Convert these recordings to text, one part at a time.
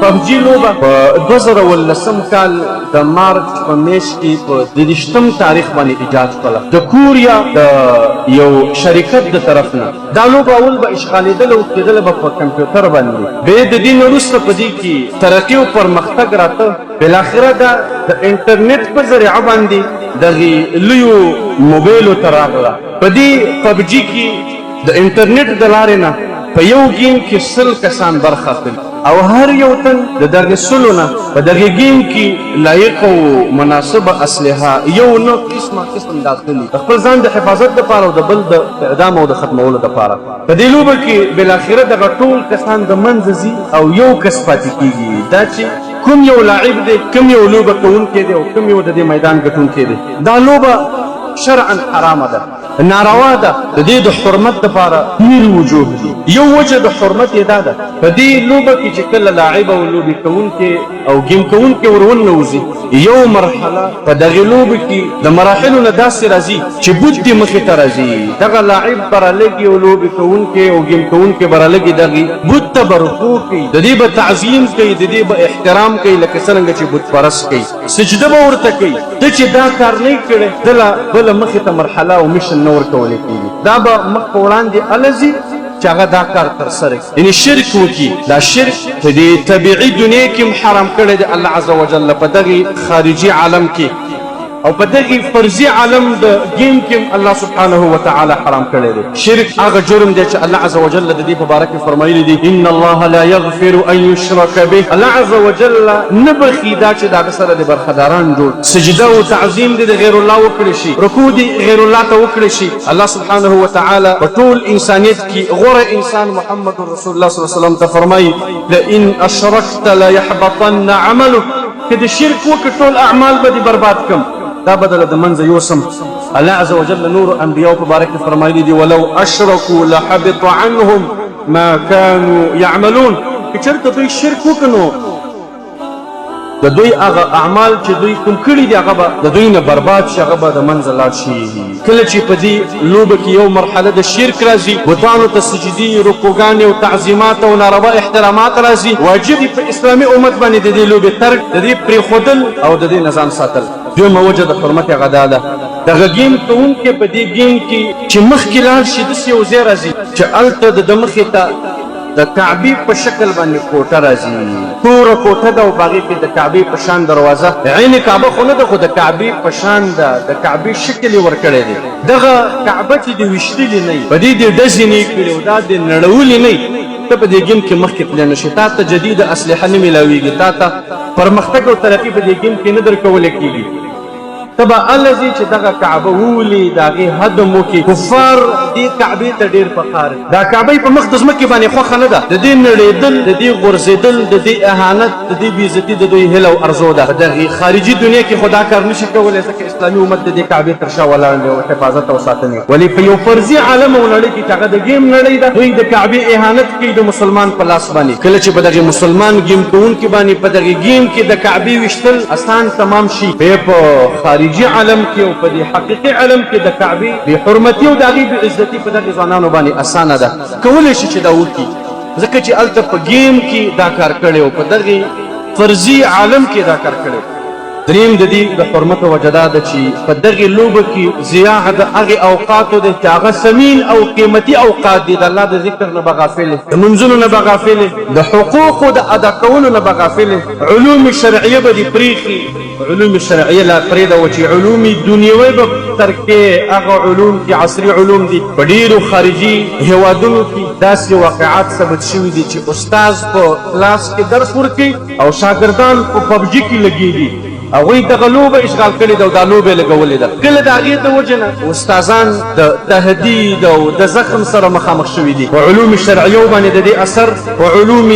پبجي لوبه په 2019 کال د مارچ په میاشت کې په 23 تاریخ باندې ایجاد شوله د کوریا د یو شرکت د طرف نه. دا لوبه اول به اشغالېدله او کېدله به په کمپیوټر باندې، بیا د دې نه وروسته په دې کې ترقي او پرمختګ راته، بالاخره دا د انټرنیټ په ذریعه باندې دغې لویو موبایلو ته راغله. په دې پبجي کې د انټرنیټ د لارې نه په یو ګیم کې 100 کسان برخه اخلي او هر یو تن د دغې 100 نه په دغې ګیم کې لایق او مناسبه اسلحه یو نه قسمه قسم داخلي د خپل ځان د حفاظت دپاره او د بل د اعدام او د ختمولو دپاره. په دې لوبه کې بالاخره دغه ټول کسان د منځه ځي او یو کس پاتې کیږي. دا چې کوم یو لاعب دی، کوم یو لوبه کوونکی دی او کوم یو د دې میدان ګټونکی دی، دا لوبه شرعا حرامه ده، ناروا ده. د دې د حرمت دپاره ډېر وجوه دي. یو وجه د حرمت یې دا ده، په دې لوبه کې چې کله لاعب او لوبې کوونکی او ګیم کوونکی ور وننوځي، یو مرحله په دغې لوبې کې د مراحلو نه داسې راځي چې بت دې مخې ته راځي. دغه لاعب به رالږي او لوبې کوونکی او ګیم کوونکی به رالږي، دغې بت ته به رکوع کوي، د دې به تعظیم کوي، د دې به احترام کوي، لکه څرنګه چې بت پرست کوي، سجده به ورته کوي. ده چې دا کار نه کړی، ده له بله مخې ته مرحله او mission نه ورکولی کېږي. دا به مخ په وړاندې هله ځي چې هغه دا کار ترسره کړي، یعنې شرک وکړي. دا شرک په دې طبیعي دنیا کې هم حرام کړی دی الله عز وجل، په دغې خارجي عالم کې او په دغې فرضي عالم د ګیم کې هم الله سبحانه وتعالی حرام کړی دی. شرک هغه جرم دی چې الله عز وجل د دې په باره کې فرمایلي دي، ان الله لا یغفر ان یشرک به. الله عز وجل نه بخښي دا چې د هغه سره د برخداران جوړ، سجده او تعظیم دې د غیر الله وکړی شي، رکوع دې غیر الله ته وکړی شي. الله سبحانه وتعالی په ټول انسانیت کې غوره انسان محمد رسول الله صلی الله علیه وسلم ته فرمایي، لئن اشرکت لیحبطن عملک، که د شرک وکړ ټول اعمال به دې برباد کم، دا به دله د منځه یوسم. الله عز وجل نورو انبیاو په باره کې فرمایلي دي، ولو اشرکو لحبط عنهم ما كانوا يعملون. که چېرته دوی شرک وکړو نو د دوی هغه اعمال چې دوی کوم کړي دي هغه به د دوی نه برباد شي، هغه به د منځه لاړ شي. کله چې په دې لوبه کې یو مرحله د شرک راځي، بتانو ته سجدي، رکوګانې او تعظیمات او ناروا احترامات راځي، واجب دي په اسلامي امت باندې د دې لوبې ترک، د دې پرېښودل او د دې نه ځان ساتل. دویمه وجه د حرمت هغه دا ده، دغه ګیم کوونکی په دې ګیم کې چې مخکې لاړ شي داسې یو ځای راځي چې هلته د ده مخې ته د کعبې په شکل باندې کوټه راځي، توره کوټه ده او په هغې کې د کعبې په شان دروازه، عین کعبه خو نه ده خو د کعبې په شان ده، د کعبې شکل یې ورکړی دی. دغه کعبه چې دې ویشتلې نه وي، په دې دې ډزې نه کړي او دا دې نړولې نه وي، ته په دې ګیم کې مخکې تللی نه شې، تا ته جدیده اسلحه نه میلاویږي، تا ته پرمختګ او ترقي په دې ګیم کې نه درکولی کېږي. ته به هله ځې چې دغه کعبه وولي، د هغې هدم وکړي. کفار دې کعبې ته ډېر په قار دي، دا کعبه یې په مخ د ځمکې باندې خوښه نه ده. د دې نړېدل، د دې غورځېدل، د دې اهانت، د دې بېعزتي د دوی هیله او ارزو ده. په دغې خارجي دنیا کې خو دا کار نشي کولی، ځکه اسلامي امت د دې کعبې تر شا ولاړ دی او حفاظت او ساتنې. ولې په یو فرضي عالم او نړۍ کې چې هغه د ګیم نړۍ ده، دوی د کعبې اهانت کوي د مسلمان په لاس باندې. کله چې په دغې مسلمان ګیم کوونکي باندې په دغې ګیم کې د کعبې ویشتل اسان تمام شي، بیا په خارجي عالم کې او په دې حقیقي عالم کې د کعبې بې حرمتي او د هغې بې عزتي په دغې ځوانانو باندې اسانه ده، کولی شي چې دا وکړي، ځکه چې هلته په ګیم کې دا کار کړی او په دغې فرضي عالم کې دا کار کړی. دریم د دې د حرمت وجه دا ده چې په دغې لوبه کې ضیاع د هغې اوقاتو دی چې هغه ثمین او قیمتي اوقات دي. د الله د ذکر نه به غافل، د منځونو نه به غافل، د حقوقو د ادا کولو نه به غافل، علوم شرعیه به دې پرېښي، علوم شرعیه لا پرېږده و چې علوم دنیوي به ترک کړې، هغه علوم چې عصري علوم دي. په ډېرو خارجي هېوادونو کې داسې واقعات ثبت شوي دي چې استاد په کلاس کې درس ورکوي او شاګردان په پبجي کې لګېږي، هغوی دغه لوبه اشغال کړې ده او دا لوبه یې لګولې ده. کله د هغې د وجې نه استادان د تهدید او د زخم سره مخامخ شوي دي. په علوم شرعیو باندې د دې اثر، په علوم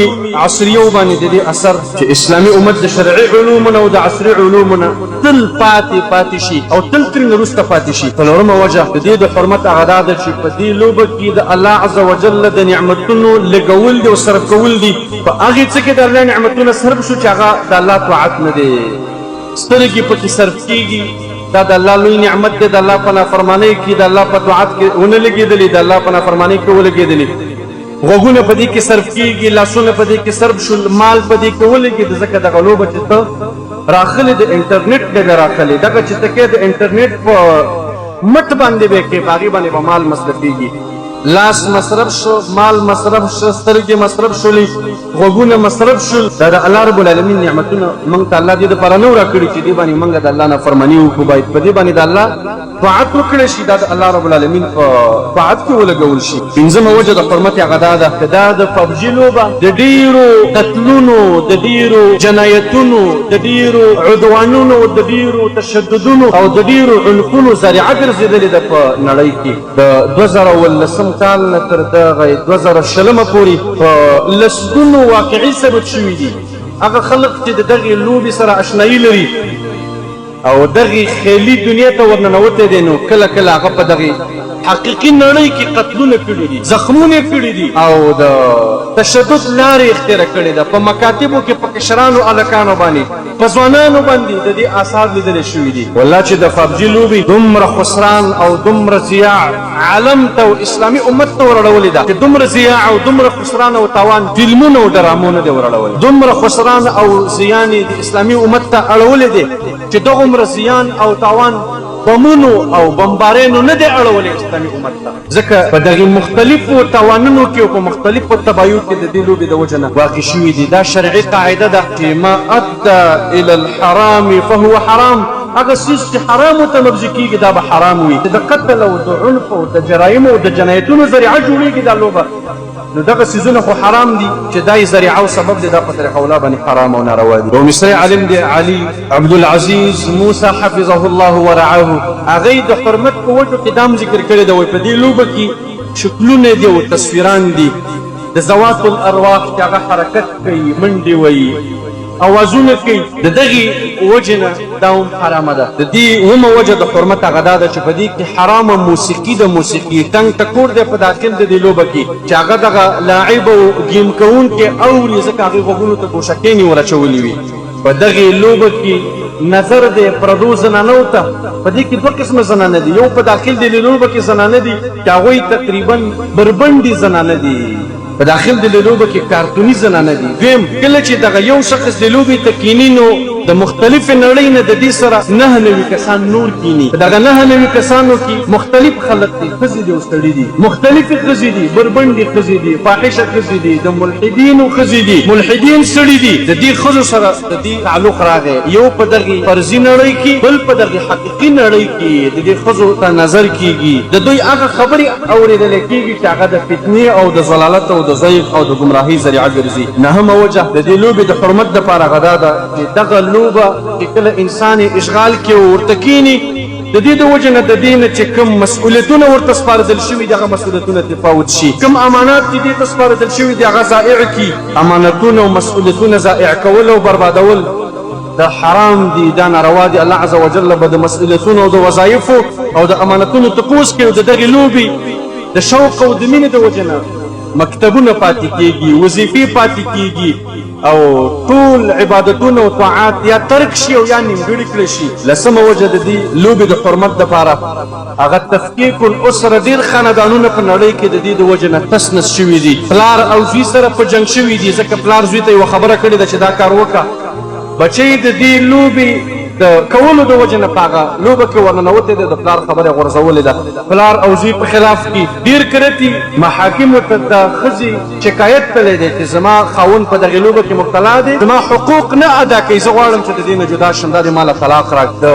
عصریو باندې د دې اثر چې اسلامي امت د شرعي علومو نه او د عصري علومو نه تل پاتې پاتې شي او تل ترې وروسته پاتې شي. څلورمه وجه د دې د حرمت هغه دا ده چې په دې لوبه کې د الله عز وجل د نعمتونو لګول دي او صرف کول دي. په هغې څه کې د الله نعمتونه صرف شو چې هغه د الله طاعت نه دی، سترګې پکې صرف کېږي، دا د الله لوی نعمت دی، د الله په نافرمانۍ کې د الله په طاعت کې ونه لګېدلې، د الله په نافرمانۍ کې ولګېدلې. غوږونه په دې کې صرف کېږي، لاسونه په دې کې صرف شول، مال په دې کې ولګېد، ځکه دغه لوبه چې ته راخلې د انټرنیټ نه به راخلې، دغه چې ته کې د انټرنیټ په مټ باندې به کې، په هغې باندې به مال مصرفېږي. لاس مصرف شو، مال مصرف شو، سترګې مصرف شولې، غوږونه مصرف شول. دا د الله رب العالمین نعمتونه موږ ته الله دې دپاره نه راکړي چې دې باندې موږ د الله نافرماني وکړو، باید په دې باندې د الله طاعت وکړی شي، دا د الله رب العالمین په طاعت کې ولګول شي. پنځمه وجه د حرمت هغه دا ده چې دا د پبجي لوبه د ډېرو قتلونو، د ډېرو جنایتونو، د ډېرو عدوانونو، د ډېرو تشددونو او د ډېرو عنفونو ذریعه ګرځېدلې ده په نړۍ کې. د 2017 کال نه تر دغه 2020 پورې په لسګونو واقعي ثبت شوي دي. هغه خلک چې د دغې لوبې سره اشنایي لري او دغې خیالي دنیا ته ورننوتی دی، نو کله کله هغه په دغې حقیقي نړۍ کې قتلونه کړي دي، زخمونه کړي دي او د تشدد لارې اختیار کړې ده. په مکاتبو کې په کشرانو هلکانو باندې، په ځوانانو باندې د دې آثار لیدل شوي دي. والله چې د فابجي لوبې دومره خسران او دومره ضیاع عالم ته او اسلامي امت ته ورړولې ده چې دومره ضیاع او دومره خسران او تاوان فلمونو او ډرامو نه دی ورړولی، دومره خسران او زیان یې د اسلامي امت ته اړولی دی چې دغومره زیان او تاوان بمونو او بمبارینو نه دی اړولی اسلامي امت ته. ځکه په دغې مختلفو تاوانونو کې او په مختلفو تباهیو کې د دې لوبې د وجه نه واقع شوي دي. دا شرعي قاعده ده چې ما ادى الى الحرام فهو حرام، هغه څیز چې حرامو ته مفضي کېږي دا به حرام وي. چې د قتل او د عنف او د جرایمو او د جنایتونو ذریعه جوړېږي دا لوبه، نو دغه څیزونه خو حرام دي چې دا یې ذریعه او سبب دی، دا په طریقه اولی باندې حرام او ناروا دي. یو مصری عالم دی علي عبدالعزیز موسی حفظه الله ورعاه، هغه یې د حرمت په وجو کې دا هم ذکر کړی دی، وایي په دې لوبه کې شکلونه دي او تصویران دي د ذوات الارواح چې هغه حرکت کوي، منډې وهي، اوازونه کوي، د دغې وجې نه دا هم حرامه ده. د دې اوومه وجه د حرمت هغه دا ده چې په دې کې حرامه موسیقي ده، موسیقي ټنګ ټکور دی په داخل د دې لوبه کې چې هغه دغه لاعب او ګیم کوونکی اوري، ځکه هغې غوږونو ته ګوشکېنې ور اچولې وي. په دغې لوبه کې نظر دی پردو زنانو ته. په دې کې دوه قسمه زنانه دي، یو په داخل د لوبه کې زنانه دي چې هغوی تقریبا بربنډې زنانه دي، په داخل د لوبه کې کارتوني زنانه دي. دویم، کله چې دغه یو شخص د لوبې ته کینی نو د مختلفې نړۍ نه د دې سره 99 کسان نور کینی. په دغه 99 کسانو کې مختلف خلک دي، ښځې دي او سړي دي، مختلفې ښځې دي، بربنډې ښځې دي، فاحشه ښځې دي، د ملحدینو ښځې دي، ملحدین سړي دي. د دې ښځو سره د دې تعلق راغی، یو په دغې فرضي نړۍ کې، بل په دغې حقیقي نړۍ کې د دې ښځو ته نظر کیږي، د دوی هغه خبرې اورېدل کیږي چې هغه د فتنې او د ضلالت او د ضیغ او د ګمراهۍ ذریعه ګرځي. نهمه وجه د دې لوبې د حرمت دپاره هغه دا ده چې دغه لوبه چې کله انسان یې اشغال کړي او ورته کښېني، د دې د وجې نه د دې نه چې کوم مسؤلیتونه ورته سپارل شوي دي هغه مسؤلیتونه ترې فوت شي، کوم امانات چې دې ته سپارل شوي دي هغه ضایع کړي. امانتونه او مسؤلیتونه ضایع کول او بربادول دا حرام دي، دا ناروا دي. الله عز وجل به د مسؤلیتونو او د وظایفو او د امانتونو تپوس کوي. د دغې لوبې د شوق او د مینې د وجې نه مکتبونه پاتې کیږي، وظیفې پاتې کیږي او ټول عبادتونه او طاعات یا ترک شي او یا نیمګړي کړی شي. لسمه وجه د دې لوبې د حرمت دپاره هغه تفکیک الاسره. ډېر خاندانونه په نړۍ کې د دې د وجې نه تس نس شوي دي، پلار او زوی سره په جنګ شوي دي، ځکه پلار زوی ته یوه خبره کړې ده چې دا کار وکړه. بچی د دې لوبې د کولو د وجې نه په هغه لوبه کې ورننوتی دی، د پلار خبره یې غورځولې ده، پلار او زوی په خلاف کې ډېر کرتي محاکمو ته د ښځې شکایت تللی دی چې زما خاوند په دغې لوبه کې مبتلا دی، زما حقوق نه ادا کوي، زه غواړم چې د دې نه جدا شم، دا دې ماله طلاق راکړي. د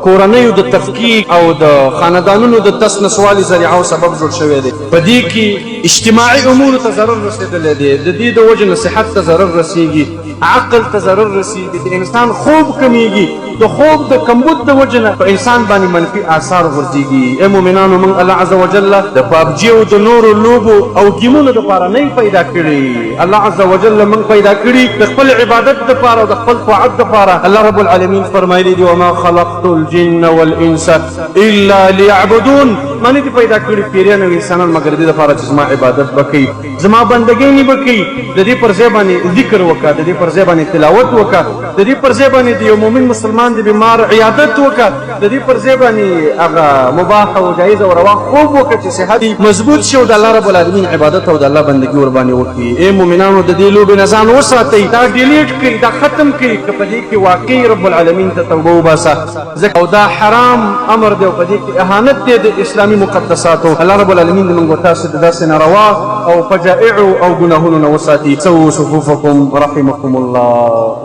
کورنیو د تفکیک او د خاندانونو د تس نسوالي ذریعه او سبب جوړ شوی دی. په دې کې اجتماعي امورو ته ضرر رسېدلی دی، د دې د وجې نه صحت ته ضرر رسېږي، عقل ته ضرر رسیږي، د انسان خوب کمیږي، د خوب د کمبود د وجې نه په انسان باندې منفي آثار غورځیږي. ای مؤمنانو، موږ الله عز وجل د پابجي او د نورو لوبو او ګیمونو دپاره نه پیدا کړي. الله عز وجل موږ پیدا کړي د خپل عبادت دپاره او د خپل طاعت دپاره. الله رب العالمین فرمایلی دي وما خلقت الجن والانس الا ليعبدون، ما نه دي پیدا کړي پیریان او انسانان مګر دې دپاره چې زما عبادت به کوي، زما بندګۍ به کوي. د دې پر ځای باندې ذکر وکړه، د دې پر ځای باندې تلاوت وکړه، د دې پر ځای باندې د یو مؤمن مسلمان مسلمان د بیمار عیادت وکړه، د دې پر ځای باندې هغه مباح او جایز او روا خوب وکړه چې صحت یې مضبوط شي او د الله رب العالمین عبادت او د الله بندګي ورباندې وکړي. ای مؤمنانو، د دې لوبې نه ځان وساتئ، دا ډیلیټ کړئ، دا ختم کړئ، که په دې کې واقعي رب العالمین ته توبه وباسه، ځکه او دا حرام امر دی او په دې کې اهانت دی د اسلامي مقدساتو. الله رب العالمین دې موږ او تاسو د داسې ناروا او فجائعو او ګناهونو نه وساتي. سوو صفوفکم رحمکم الله.